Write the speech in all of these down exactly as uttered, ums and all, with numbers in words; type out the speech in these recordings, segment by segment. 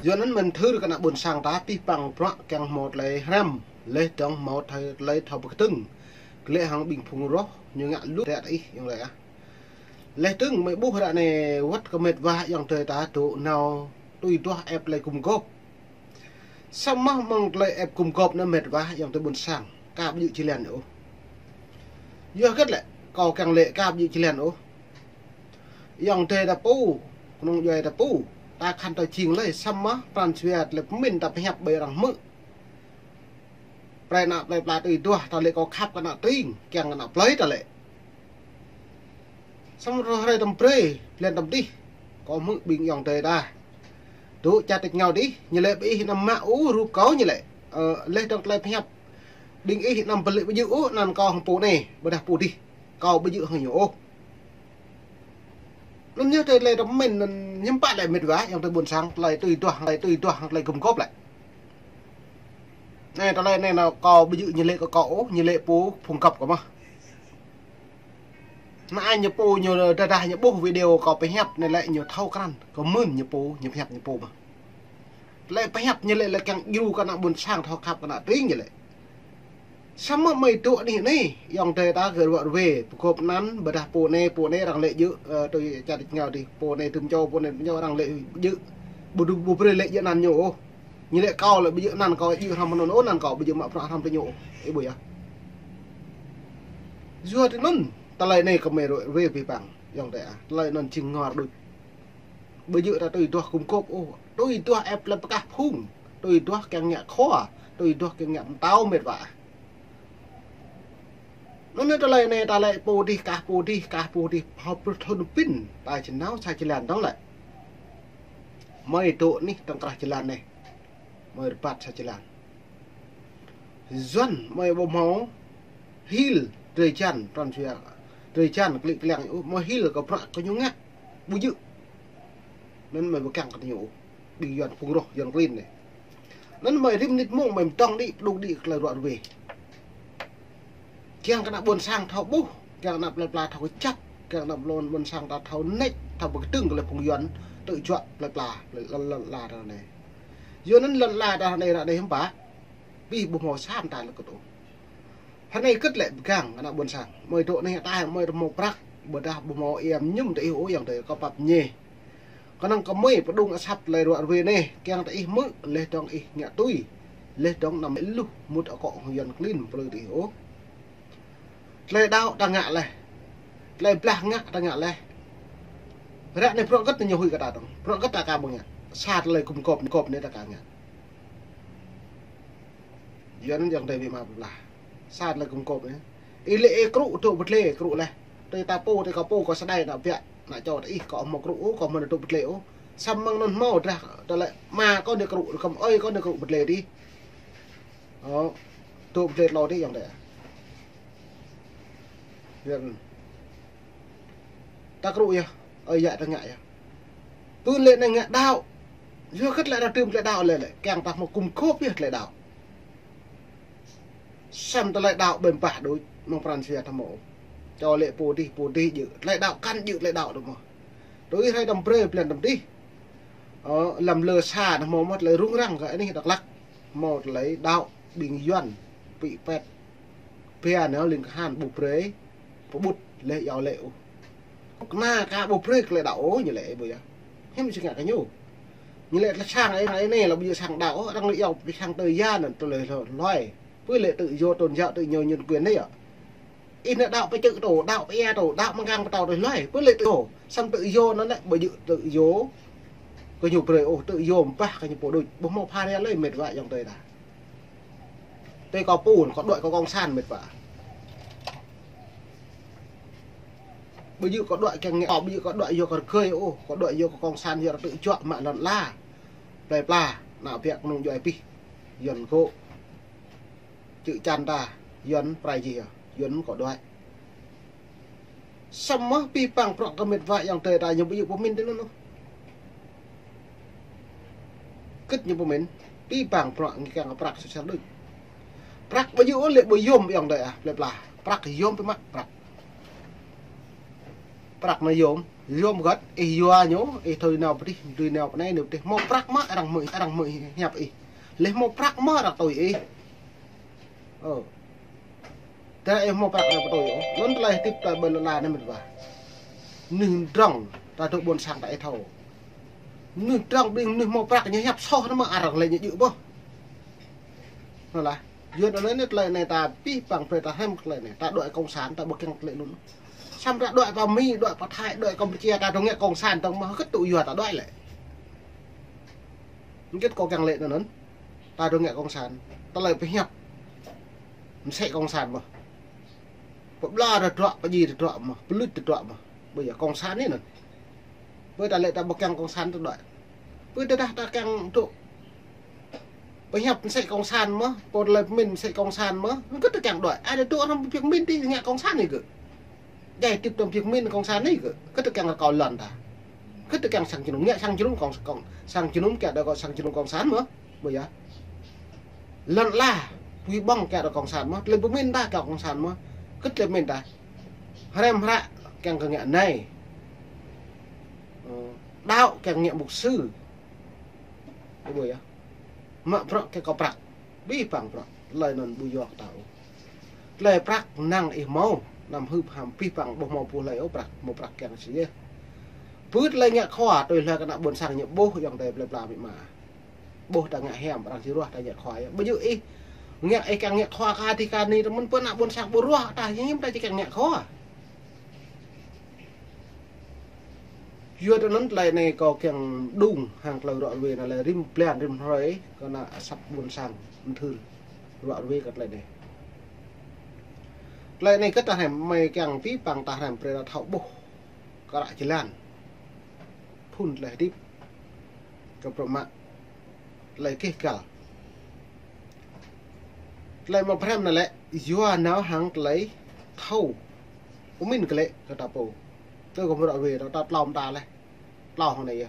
Yua anŭn mơ̆n thâo kơ ană ƀôn sang ta pih păng prăk kiăng hmâo tơlơi hrăm, laih dơ̆ng hmâo tơlơi thâo pơkơdơ̆ng. Glaĭ hăng ƀing phung roh, ñu ngă lu rĕ ih yŏng laĭ ah. Laih dơ̆ng mơi ƀuh ră anai wơ̆t kơ mĕt wa yŏng adơi ta dŏ nao tui duah ĕp tơlơi gum gôp. Samơ̆ mơ̆ng tơlơi ĕp gum gôp anŭn mĕt wa yŏng adơi ƀôn sang, ka ƀu djơ̆ jơlan ôh. Yua hơget lĕ, kâo kiăng laĭ ka ƀu djơ̆ jơlan ôh. Yŏng adơi ta pô, kơnung djuai ta pô, ta khăn ta jing laih, samơ̆ pran jua tơlơi pơmĭn ta pơhiăp ƀơi arăng hmư̆. Brơi ană plơi pla tui duah, ta laĭ kâo khăp kơ ană tring, kiăng kơ ană plơi ta laĭ. Samơ̆ rơh hrơi tơm brơi, blan tơm dih, kâo hmư̆ ƀing yŏng adơi ta. Dŏ čar tač rơngiao dih, ñu laĭ ƀing ih anăm mă ôh rup kâo ñu laĭ. Ơ, laih dơ̆ng tơlơi pơhiăp. Ƀing ih anăm pơlĕ ƀu djơ̆ ôh anăn kâo hăng pô anai, ƀôdah pô dih. Kâo ƀu djơ̆ hăng ñu ôh. Anŭn yơh tơlơi tơmĕn anŭn hiư̆m pă lĕ mĕt wa, yŏng adơi ƀôn sang, tơlơi tui duah, tơlơi tui duah, tơlơi gum gôp lĕ. Anai tơlơi anai nao kâo ƀu djơ̆ ñu laĭ kơ kâo ôh, ñu laĭ pô phung găp kâo mơ̆n. Anai ñu pô ñu tơdah ñu ƀuh video kâo pơhiăp anai lĕ ñu thâo krăn, kơ mơ̆n ñu pô, ñu pơhiăp ñu pô mơ̆n. Tơlơi pơhiăp ñu laĭ lĕ kiăng djru kơ ană ƀôn sang thâo khăp kơ ană tring ñu laĭ. Samơ̆ mơi dŏ anih anai, yŏng adơi ta gơ̆ ruă rơwe, pơgôp anăn, ƀôdah pô anai, pô anai arăng laĭ djơ̆, ơ, tui čar tač rơngiao dih, pô anai tŭm čô, pô anai tŭm čô arăng laĭ djơ̆, ƀu djơ̆, ƀu brơi laĭ djơ̆ anăn ñu ôh. Ñu laĭ kâo lĕ ƀu djơ̆ anăn kâo djơ̆ hrăm anŭn ôh, anăn kâo ƀu djơ̆ mă prăk hrăm tơ ñu ôh. Ih ƀuh yơh. Yua tui anŭn, tơlơi anai kơ mơi ruă rơwe pih păng, yŏng adơi ah. Tơlơi anŭn jing ngor đôč. Ƀu djơ̆ ta tui duah gum gôp ôh, tui duah ĕp tơlơi pơkah phung, tui duah kiăng ngă khua, tui duah kiăng ngă pơtao mĕt wa. Anŭn yơh tơlơi anai ta laĭ pô dih, kah pô dih, kah pô dih, hơp pruh thun pin, ta či nao sa jơlan dơ̆ng lĕ. Mơi dŏ anih tơ̆ng krah jơlan anai. Mơi rơbat sa jơlan. Yuan mơi ƀu hmâo hil drơi jan, pran jua drơi jan klĭ kliăng ôh, mơi hil kơ prăk kơ ñu ngă, ƀu djơ̆. Anŭn mơi ƀu kiăng kơ ñu ôh. Ƀing Yuan phung roh, Yuan klin anai. Anŭn mơi rĭm mơnit mông mơi mơdơ̆ng đĭ, pơdŏng đĭ kơ tơlơi ruă rơwe. Kiăng kơ ană ƀôn sang thâo ƀuh, kiăng kơ ană plơi pla thâo kơčăp, kiăng kơ ană ƀôn, ƀôn sang ta thâo nĕč, thâo pơkơdơ̆ng kơ lĕ phung Yuan tơjuă plơi pla, plơi lŏn, lŏn ala ta anai. Yua anŭn lŏn ala ta anai ră anai hiư̆m pă, pih ƀu hmâo sa mơta lĕ kơt ôh. Hơnai kơt lĕ pơgang kơ ană ƀôn sang. Mơi dŏ anih ta mơi ƀu hmâo prăk, ƀôdah ƀu hmâo ia mơñum tơ ih ôh yŏng adơi kâo pap ñe. Kơnơ̆ng kơ mơi pơdŏng asăp tơlơi ruă rơwe anai, kiăng tơ ih hmư̆, laih dơ̆ng ih ngă tui. Laih dơ̆ng anăm luh mŭt akŏ hăng Yuan klin plư tơ ih ôh. Tơlơi đaŏ ta ngă laih. Tơlơi blah ngă ta ngă laih. Ră anai prŏk hơget ñu huĭ kơ ta dơ̆ng. Prŏk hơget ta ka ƀu ngă. Sa tơlơi gum gôp, gôp anai ta ka ngă. Yuan yŏng adơi ƀu mă pơblah. Sa tơlơi gum gôp anai. Ih lĕ ih krŭ dŏ pơdlê krŭ laih. Tui ta pô, tui kâo pô, kâo sơdai ană biă, ană čô tơ ih, kâo hmâo krŭ ôh, kâo hmâo dŏ pơdlê ôh. Samơ̆ anŭn hmâo drah tơlơi ama kâo anai krŭ, kơ ơi kâo anai krŭ pơdlê dih. Ơ, dŏ pơdlê tlâo dih yŏng adơi. Yuan. Ta krŭ yơh, ơi yă ta ngă yơh. Pô lĕ anai ngă đaŏ. Yua hơget lĕ ta tơm tơlơi đaŏ lĕ lĕ, kiăng ta hmâo gum gôp yơh tơlơi đaŏ. Samơ̆ tơlơi đaŏ ƀơ̆ng pah đôč, mơ̆ng pran jua ta hmâo. Čô lĕ pô dih, pô dih djơ̆. Tơlơi đaŏ kăn djơ̆ tơlơi đaŏ dơ̆ng mơ̆n. Tui hrơi tơm brơi blan tơm dih. Ơ, lăm lơ sa ta hmâo mơ̆n tơlơi rŭng răng kơ anih Dak Lak. Hmâo tơlơi đaŏ ƀing Yuan, pĭ pet. Pia nao ling kơhan ƀu brơi. Pơƀut laih iâu laĭ ôh. Kơna ka ƀu brơi kơ tơlơi đaŏ ôh ñu laĭ ƀu yơh. Hiư̆m či ngă kơ ñu. Ñu laĭ tơlơi sang anai, anai lĕ ƀu djơ̆ sang đaŏ ôh, arăng laĭ iâu pơ sang tơ ya anŭn tơlơi hluai. Pơ lĕ tự do tôn giáo, tự do nhân quyền anai yơh. Ih anai đaŏ pơčư̆ tô, đaŏ pơ ia tô, đaŏ mơ̆ng gang pơtâo tô hluai. Pơ lĕ tự do, samơ̆ tự do anŭn lĕ ƀu djơ̆ tự do kơ ñu brơi ôh, tự do mơ̆ng pah kơ ñu pô đôč. Ƀu hmâo pha ria lơi mĕt wa yŏng adơi ta. Tui kâo pô, kâo đuaĭ kơ cộng sản mĕt wa. Ƀu djơ̆ kâo đuaĭ kiăng ngă, ƀu djơ̆ kâo đuaĭ yua kơ rơgơi ôh, kâo đuaĭ yua kơ cộng sản yua tơjuă mă lŏn ala. Plơi pla, ană biă kơnung djuai pih. Yuan gŏ. Čư̆ čan ta, Yuan prai jih yơh, Yuan kâo đuaĭ. Samơ̆ pih păng prăk kơ mĕt wa yŏng adơi ta ñu ƀu djơ̆ pơmĭn tui anŭn ôh. Hơget ñu pơmĭn, pih păng prăk ngă kiăng prăk sơsel đôč. Prăk ƀu djơ̆ ôh lĕ ƀu yôm yŏng adơi ah, plơi pla. Prăk yôm pih mă prăk. Prăk anai yôm, yôm gơ̆t, ih yua ñu, ih tui nao pơdih, tui nao pơ anai, nao pơdih. Hmâo prăk mơ̆ arăng hmư̆, arăng hmư̆ hiăp ih. Lĕ hmâo prăk mơ̆ arăng tui ih. Ơ. Tơdah ih hmâo prăk arăng pơtui ôh. Anŭn tơlơi hơdip ta ƀơi lŏn anai mĕt wa. Mơnuih drŏng, ta dŏ ƀôn sang ta ih thâo. Mơnuih drŏng ƀing mơnuih hmâo prăk ñu hiăp soh anŭn mơ̆ arăng lĕ ñu djơ̆ ƀơh. Anŭn lah. Yua anŭn anai tơlơi anai ta pih păng brơi ta hrăm tơlơi anai. Ta đuaĭ cộng sản, ta ƀu kiăng tơlơi anŭn. Samơ̆ ta đuaĭ pơ Mi, đuaĭ pơ Thái, đuaĭ Campuchia, ta dŏ ngă cộng sản dơ̆ng mơ̆ hơget tŭ yua ta đuaĭ lĕ. Hơget kâo kiăng lĕ anŭn. Ta dŏ ngă cộng sản. Tơlơi pơhiăp. Mơsĕ cộng sản mơ̆. Pơbla tơdruă, pơdjai tơdruă mơ̆, pơluč tơdruă mơ̆. Ƀơi yơh cộng sản anai anŭn. Ƀơi ta lĕ ta ƀu kiăng cộng sản tơdruă. Ƀơi tơdah ta kiăng dŏ pơhiăp mơsĕ cộng sản mơ̆, pô lơi pơmĭn mơsĕ cộng sản mơ̆, hơget ta kiăng đuaĭ. Ai dŏ dŏ anăm pơhiăp mĭn tih ngă cộng sản anai gơ̆. Djai hơdip tơm pơhiăp mĭn cộng sản anai gơ̆. Hơget ta kiăng rơkâo lŏn ta. Hơget ta kiăng sang jơnum, ngă sang jơnum cộng, cộng, sang jơnum kiăng đuaĭ kơ sang jơnum cộng sản mơ̆. Ƀơi yơh. Lŏn ala, pui ƀơ̆ng kiăng đuaĭ cộng sản mơ̆, tơlơi pơmĭn ta kiăng cộng sản mơ̆. Hơget tơlơi pơmĭn ta. Hrăm hră kiăng kơ ngă anai. Ơ, đaŏ kiăng ngă mục sư. Ih ƀuh yơh. Mă bruă kiăng kơ prăk. Pih păng bruă. Tơlơi anŭn ƀu yua kơ ta ôh. Tơlơi prăk năng ih hmâo. Anăm hưp ham pih păng ƀu hmâo pô hlơi ôh prăk. Hmâo prăk kiăng sĭt yơh. Ƀơi tơlơi ngă khua, tui hlơi kơ ană ƀôn sang ñu ƀuh ayŏng adơi plơi pla amĭ ama. Ƀuh ta ngă hiam, arăng či ruah ta ngă khua yơh. Ƀu djơ̆ ih ngă ih kiăng ngă khua kơ adih kơ anai, tơmơ̆n pơ ană ƀôn sang ƀu ruah ta, hiư̆m ta či kiăng ngă khua. Yua anŭn tơlơi anai kâo kiăng đung hăng tơlơi ră ruai anai lĕ rĭm blan rĭm hrơi kơ ană asăp ƀôn sang mơthưr ră ruai kơ tơlơi anai. Tơlơi anai kơ ta hrăm mơi kiăng pih păng ta hrăm brơi ta thâo ƀuh kơ ră jơlan. Phŭn tơlơi hơdip. Kơ prŏng mă. Tơlơi kih kal. Tơlơi mă phrăm anai lĕ, yua nao hăng tơlơi thâo. Pơmĭn kơ lĕ, kơ ta pô. Tơ kơ mơ̆ ră ruai, ta tlŏm ta lĕ. Tlŏm hăng anai yơh.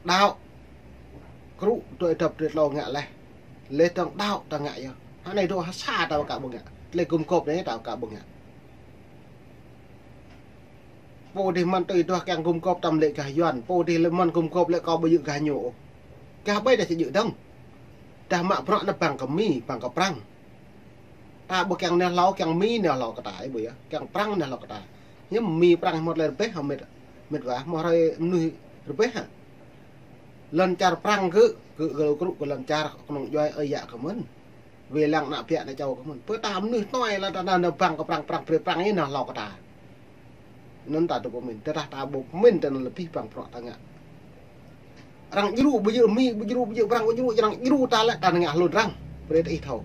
Đaŏ. Krŭ, tui dăp, tui tlŏm ngă lĕ. Lĕ tơng đaŏ ta ngă yơh. Hăng anai dŏ ha sa ta ka ƀu ngă. Tơlơi gum gôp anai ta ka ƀu ngă. Pô dih mơ̆n tui duah kiăng gum gôp tơm lĕ gah Yuan. Pô dih lĕ mơ̆n gum gôp lĕ kâo ƀu djơ̆ gah ñu ôh. Gah ƀai dah či djơ̆ dơ̆ng. Dah mă bruă anai păng kơ Mi, păng kơ Prăng. Ta ƀu kiăng neh hlâo, kiăng Mi neh hlâo kơ ta, ih ƀuh yơh. Kiăng Prăng neh hlâo kơ ta. Hiư̆m Mi Prăng hmâo tơlơi rơbeh hă mĕt, mĕt wa, hmâo hrơi mơnuih rơbeh hă. Lŏn čar Prăng gơ̆, gơ̆ gơ̆ krŭ kơ lŏn čar kơnung djuai ơi yă kơ mơ̆n. Wai lăng ană ƀiă ană čô kơ mơ̆n. Pơ ta mơnuih tơnoi lă ta nao nao păng kơ Prăng, Prăng brơi Prăng anai nao hlâo kơ ta. Anŭn ta dŏ pơmĭn. Tơdah ta ƀu pơmĭn tơ anŭn lĕ pih păng bruă ta ngă. Arăng djru ƀu djơ̆ Mi, ƀu djru ƀu djơ̆ Prăng, ƀu djru arăng djru ta lĕ ta ngă hlŭn arăng. Brơi ta ih thâo.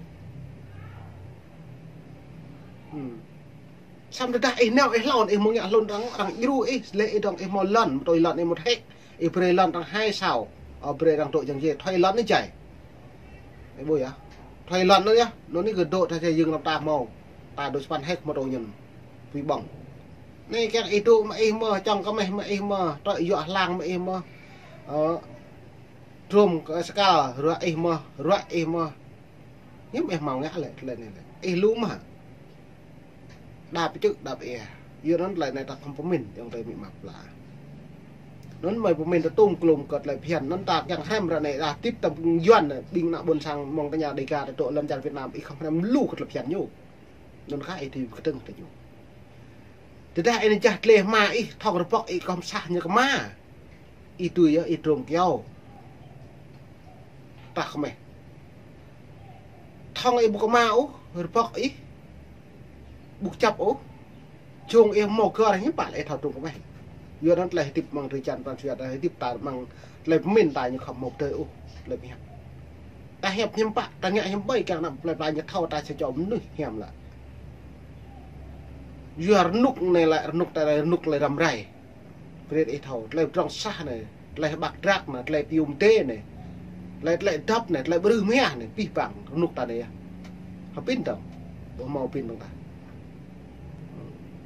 Hmm. Samơ̆ tơdah ih nao ih hlŭn, ih mơ̆ng ngă hlŭn arăng, arăng djru ih, lĕ ih dŏng ih hmâo lŏn, mơ̆ tui lŏn ih mơ̆ hĕk. Ih brơi lŏn arăng hai sao, ơ, brơi arăng dŏ jăng jê, thuê lŏn anai jai. Ih ƀuh yơh. Thuê lŏn anai yơh, anŭn anai kơ dŏ ta jai yơ̆ng lăm ta hmâo. Ta dŏ sapăn hek hmâo tơ ñen. Pui ƀơ̆ng. Anai kiăng ih dŏ mă ih mơ̆, čŏng kơmeh mă ih mơ̆, tơ̆ yuă hlang mă ih mơ̆. Ơ, drôm kơ skal ruă ih mơ̆, ruă ih mơ̆. Hiư̆m ih hmâo ngă lĕ, tơlơi anai lĕ. Ih lu mă. Đa pơčư̆, đa pơia. Yua anŭn tơlơi anai ta khŏm pơmĭn, ayŏng adơi amĭ ama pla. Anŭn mơi pơmĭn ta tŭm klŭm kơ tơlơi phiăn. Anŭn ta kiăng hrăm ră anai, đa tĭp ta Yuan anai, ƀing ană ƀôn sang mơ̆ng tơña Đêga ta dŏ lŏn čar Việt Nam, ih khŏm hrăm lu kơ tơlơi phiăn ñu. Anŭn kah ih tui kơtơ̆ng ta ñu. Tơdah ih anai jah tơlơi hma ih, thŏng rơbŏk ih khŏm sah ñu kơ hma. Ih tui yơh, ih drôm kyâo. Tah kơmeh. Thŏng ih ƀu kơ hma ôh, rơbŏk ih ƀu kơjăp ôh. Jông ih hmâo gơ̆r hiư̆m pă lĕ ih thâo drôm kơmeh. Yua anŭn tơlơi hơdip mơ̆ng drơi jăn pran jua, tơlơi hơdip ta mơ̆ng tơlơi pơmĭn ta ñu khŏm hmâo pơdơi ôh, tơlơi pơhiăp. Ta hiăp hiư̆m pă, ta ngă hiư̆m ƀai kiăng ană plơi pla ñu thâo ta sa čô mơnuih hiam lă. Yua rơnŭk anai lĕ, rơnŭk ta lĕ, rơnŭk tơlơi răm rai. Brơi ih thâo, tơlơi pơdrŏng sah anai, tơlơi ƀăk drăk anai, tơlơi pơyum tê anai, tơlơi, tơlơi dŏp anai, tơlơi ƀrưh mia anai, pih păng, rơnŭk ta anai yơh. Hơpĭn dơ̆ng, ƀu hmâo pĭn dơ̆ng ta.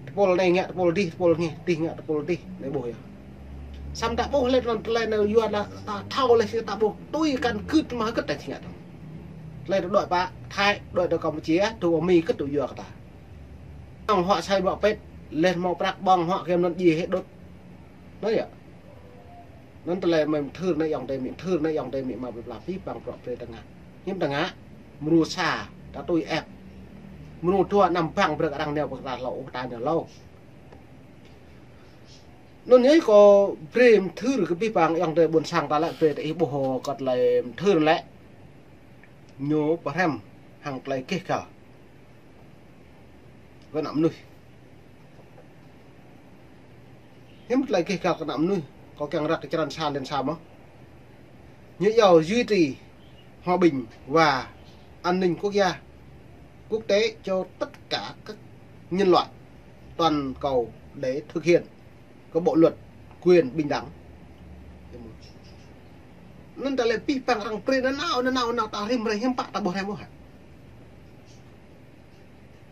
Tơpul anai ngă tơpul dih, tơpul ngeh, dih ngă tơpul dih, anai ƀuh yơh. Samơ̆ ta ƀuh lĕ tơlơi anai yua anai ta thâo lĕ si ta ƀuh tui kăn gưt mă hơget ta či ngă dơ̆ng. Tơlơi ta đuaĭ pơ Thái, đuaĭ tơ Campuchia, tơ Mi hơget tŭ yua kơ ta. Ong huă sai ƀă pĕt, Laih hmâo prăk ƀơ̆ng hŏ kiăng anŭn djai hĭ đŭt. Anŭn yơh. Anŭn tơlơi mơ̆ng mơthưr anai ayŏng adơi amĭ, mơthưr anai ayŏng adơi amĭ mă pơplih pih pang prŏ pre tơngă. Hiư̆m tơngă, mrô sa, ta tui ĕp. Mrô dua anăm bang brơi kơ arăng nao pơkra hlâo, ôh ta nao hlâo. Anŭn yơh kâo pre mơthưr kơ pih pang ayŏng adơi ƀôn sang ta lĕ pre tơ ih ƀuh kơ tơlơi mơthưr lĕ. Ñu pơhrăm hăng tơlơi gêh găl kơ ană mơnuih. Hiư̆m tơlơi gêh găl kơ ană mơnuih, kâo kiăng răk kơ črăn sa lĕn sa mơ̆n. Ñu iâu duy trì hòa bình và an ninh quốc gia, quốc tế cho tất cả các nhân loại toàn cầu để thực hiện cái bộ luật quyền bình đẳng. Anŭn ta lĕ pih pang arăng pre nanao, nanao, nanao ta rĭm hrơi hiư̆m pă ta ƀuh hrăm ôh hă.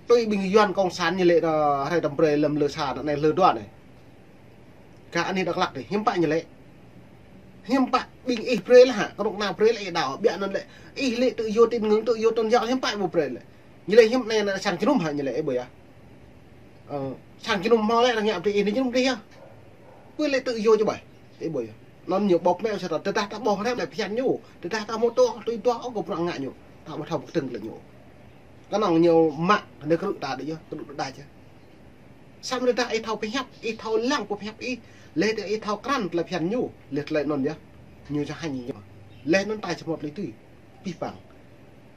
Tui ƀing Yuan cộng sản ñu lĕ ta hrơi ta pre lơ̆m lơ sa anai lơ dua anai. Kơ anih Dak Lak anai, hiư̆m pă ñu lĕ. Hiư̆m pă ƀing ih pre lah hă, kơnuk kơna pre lĕ ih đaŏ, biă anŭn lĕ. Ih lĕ tự do tín ngưỡng, tự do tôn giáo, hiư̆m pă ƀu pre lĕ. Ñu lĕ hiư̆m anai ană sang jơnum hă ñu lĕ, ih ƀuh yơh. Ơ, sang jơnum hmâo lĕ arăng ngă pơtih anai jơnum pơtih yơh. Pơ lĕ tự do čơ ƀai, ih ƀuh yơh. Anŭn ñu ƀuh mơ̆ sa ta, tơdah ta ƀuh hrăm lĕ phiăn ñu, tơdah ta hmâo tŏ, tui tŏ, ôh kơ bruă ngă ñu. Ta ƀu thâo pơkơtơ̆ng lĕ ñu. Kơnơ̆ng ñu mă, anai krư̆ ta đôč yơh, krư̆ ta đôč yơh. Samơ̆ tơdah ih thâo pơhiăp, ih thâo lăng pơhiăp ih, laih tơ ih thâo krăn tơlơi phiăn ñu, laih tơlơi anŭn yơh. Ñu čang hăng ñu. Laih anŭn ta či hmâo tơlơi tui. Pih pang.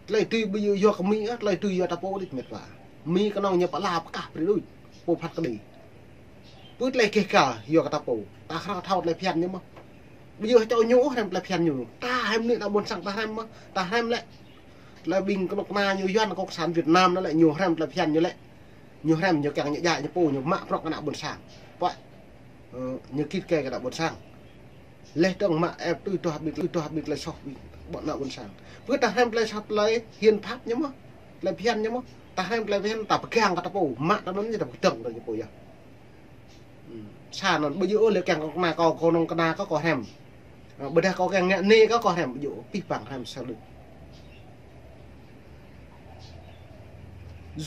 Tơlơi tui ƀu djơ̆ yua kơ Mi ôh, tơlơi tui yua ta pô đôč mĕt wa. Mi kơnơ̆ng ñu pơala pơkah pre đôč. Pô phat kơđi. Pơ tơlơi gêh găl yua kơ ta pô. Ta hră thâo tơlơi phiăn ñu mơ̆n. Ƀu djơ̆ čô ñu ôh hrăm tơlơi phiăn ñu. Ta hrăm anai ană ƀôn sang ta hrăm mơ̆n. Ta hrăm lĕ. Tơlơi ƀing kơnuk kơna ñu Yuan cộng sản Việt Nam anŭn lĕ ñu hrăm tơlơi phiăn ñu lĕ. Ñu hrăm ñu kiăng ñu djă ñu pô ñu mă prŏ kơ ană ƀôn sang. Pă. Ơ, ñu kit kơ kơ ană ƀôn sang. Laih dơ̆ng mă ĕp tui tuah ƀing, tui tuah ƀing tơlơi soh ƀing ƀôn ană ƀôn sang. Pơ ta hrăm tơlơi soh tơlơi hiến pháp ñu mơ̆n. Tơlơi phiăn ñu mơ̆n. Ta hrăm tơlơi phiăn ta pơgang kơ ta pô. Mă ta anŭn ñu ta pơkơtơ̆ng ta ñu pô yơh. Ư, sa anŭn ƀu djơ̆ ôh lĕ kiăng kơ kơna kâo, kơnơ̆ng kơna kâo, kâo hrăm. Ơ, ƀôdah kâo kiăng ngă anai kâo, kâo hrăm ƀu djơ̆ ôh, pih pang hrăm sa đôč.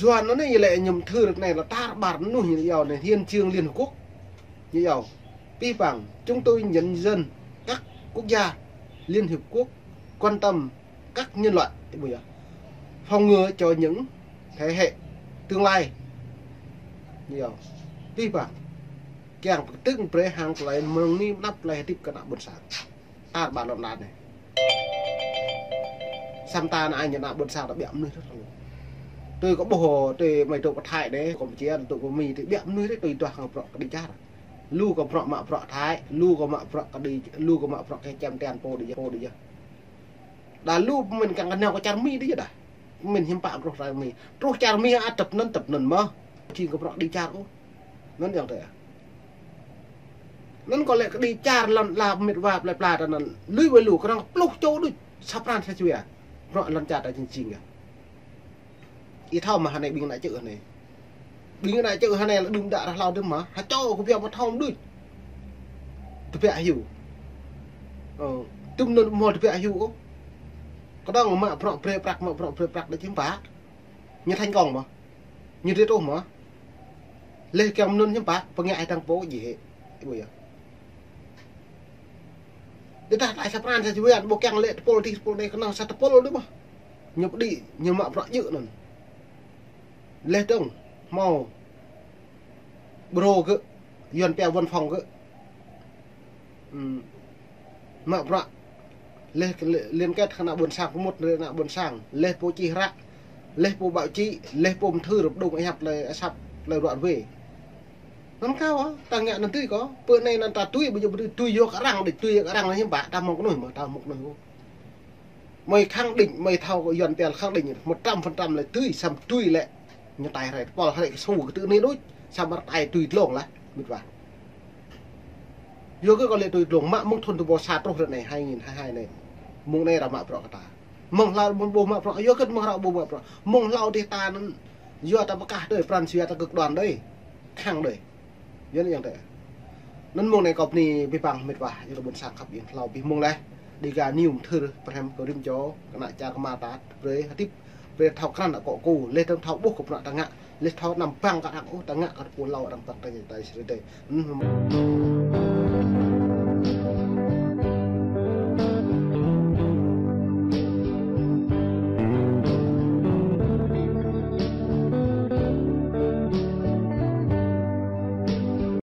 Yua anŭn anai ñu lĕ ñu mơthưr anai lĕ tar ƀar mơnuih ñu iâu anai Hiến chương Liên Hợp Quốc. Ñu iâu, pih pang, chúng tôi nhân dân các quốc gia Liên Hiệp Quốc quan tâm các nhân loại, ih ƀuh yơh, phòng ngừa cho những thế hệ tương lai. Ñu iâu, pih pang, kiăng pơkơtơ̆ng brơi hăng tơlơi mơ̆ng anai mơnăp tơlơi hơdip kơ ană ƀôn sang. Tar ƀar lŏn đan anai. Samơ̆ ta anai ñu ană ƀôn sang ta biă mơnuih rơ̆t. Tui kâo ƀuh, tui mơi tŭ pơ Thái anai, Campuchia, tŭ pơ Mi, tui biă mơnuih rơ̆t, tui duah hăng prŏ kơđi čar. Lu kơ prŏ mă prŏ Thái, lu kơ mă prŏ kơđi, lu kơ mă prŏ kơ čem tian pô đôč yơh, pô đôč yơh. Đa lu pơmĭn kiăng kơ nao kơ čar Mi đôč yơh đa. Pơmĭn hiư̆m pă truh čar Mi. Truh čar Mi ăt tơpơnăn, tơpơnăn mơ̆n. Či kơ prŏ kơđi čar ôh. Anŭn yơh tơ. Anŭn kâo lĕ kơđi čar lŏn la mĕt wa plơi pla ta anŭn lui wai lu kơnơ̆ng pluh čô đôč. Sa pran sa jua. Prŏ lŏn čar ta jing jing yơh. Ih thâo mơ̆ hơnai ƀing ană čư̆ hơnai. Ƀing ană čư̆ hơnai lĕ đưm đă ră hlâo đưm mơ̆. Hơčâo kơ biă mă thâo mơ̆ đôč. Tơbiă hyu. Ơ, tŭm anŭn mơ̆ tơbiă hyu ôh. Kơnơ̆ng mă prŏ brơi prăk, mă prŏ brơi prăk đôč hiư̆m pă. Ñu thành công mơ̆. Ñu djơ̆ truh mơ̆. Laih kiăng mơnŭn hiư̆m pă, pơngă ai tăng pô djai hĭ. Ih ƀuh yơh. Tơdah tơlơi sa pran sa jua, ƀu kiăng lĕ tơpul adih tơpul adih kơnơ̆ng sa tơpul đôč mơ̆. Ñu pơđĭ, ñu mă prŏ djơ̆ anŭn. Laih dơ̆ng, hmâo bureau gơ̆, Yuan pia văn phòng gơ̆. Ư. Mă prăk. Laih kơ-, liên kết kơ ană ƀôn sang, pơmŭt ană ƀôn sang. Laih pô čih hră. Laih pô báo chí. Laih pô mơthưr pơdŏng ih hăp tơlơi asăp tơlơi ruă rơwe. Anŭn kâo, ta ngă anŭn tui kâo. Pơ anai anŭn ta tui, ƀu djơ̆ ƀu tui, tui yua kơ arăng đôč, tui yua kơ arăng anŭn hiư̆m pă, ta mơ̆ng kơnuih mơ̆, ta mơ̆ng kơnuih ôh. Mơi khẳng định, mơi thâo kơ Yuan pia khẳng định, một trăm phần trăm lĕ tui, samơ̆ tui lĕ. Ñu tai hrơi, tơpul hrơi kơsu kơ tơ anai đôč, samơ̆ rơtai tui tlông lah, mĕt wa. Yua kơ kâo lĕ tui tlông, mă mơ̆ng thŭn tơpul sa truh ră anai, hai nghìn hai hai anai. Mơ̆ng anai ră mă prŏ kơ ta. Mơ̆ng hlâo mơ̆ng ƀu mă prŏ, yua kơ mơ̆ng hlâo ƀu mă prŏ. Mơ̆ng hlâo dih ta anŭn, yua ta pơkah đơi, pran jua ta kơk đoan đơi. Khăng đơi. Yua anŭn yơh tơ. Anŭn mơ̆ng anai kâo bơni pih pang mĕt wa, yua kơ ƀôn sang khăp ih hlâo pih mơ̆ng laih. Dega ñu mơthưr pơhrăm kơ rĭm čô, kơ ană čar kơmar ta, brơi hơdip, brơi thâo krăn akŏ kơ, laih dơ̆ng thâo ƀuh kơ prăk ta ngă. Lĕ thâo anăm bang kơ arăng ôh, ta ngă kơ pô hlâo arăng tăk tơña ta Israel dih.